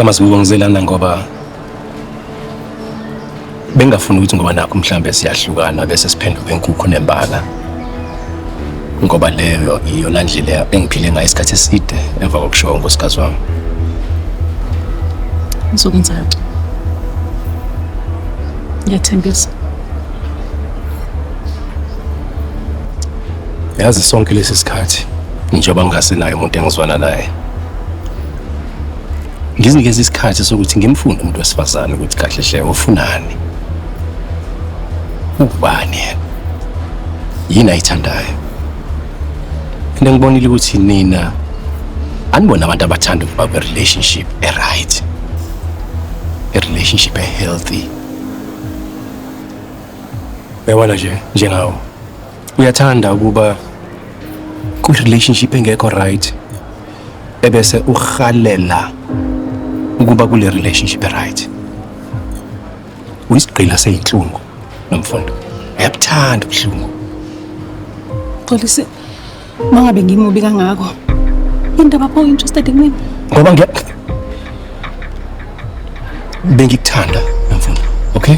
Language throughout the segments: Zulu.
KaMazibuko ngizelana ngoba bengafuni ukuthi ngoba nakho mhlambe siyahlukana bese siphenduka inkukhu nembala, ngoba leyo iyona ndlela engiphile ngayo isikhathi eside emva kokushowa unkosikazi wami. Ngizokwenza kangcono. Ngiyathembisa. Yazi sonke lesi sikhathi njengoba ngingasenayo umuntu engizwana naye, ngizinikeza isikhathi sokuthi ngimfunde umuntu wesifazane ukuthi kahle hle ufunani, ubani yena, yini ayithandayo. And ngibonile ukuthi nina anibona abantu abathanda ukuba kwi-relationship e-right, i-relationship e-healthy. Uyabona nje, njengawo uyathanda ukuba kwi-relationship engekho right ebese uhalela ukuba kule relationship e-right. Uyisigqila seyinhlungu nomfundo, uyabuthanda ubuhlungu. Xolisi, mangabe ngimubi kangako, indaba pho interested kumina? Ngoba ngiya bengikuthanda nomfundo, okay?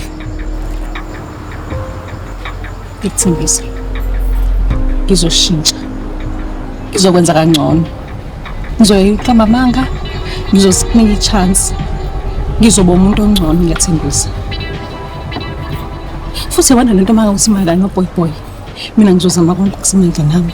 Ngikuthembisa. Ngizoshintsha. Ngizokwenza kangcono. Ngizoyiqamba amanga, ngizosinika i-chance. Ngizoba umuntu ongcono, ngiyathembisa. Futhi yabona lento uma uthi mayelana no-boy boy. Mina ngizozama konke okusemandleni ami.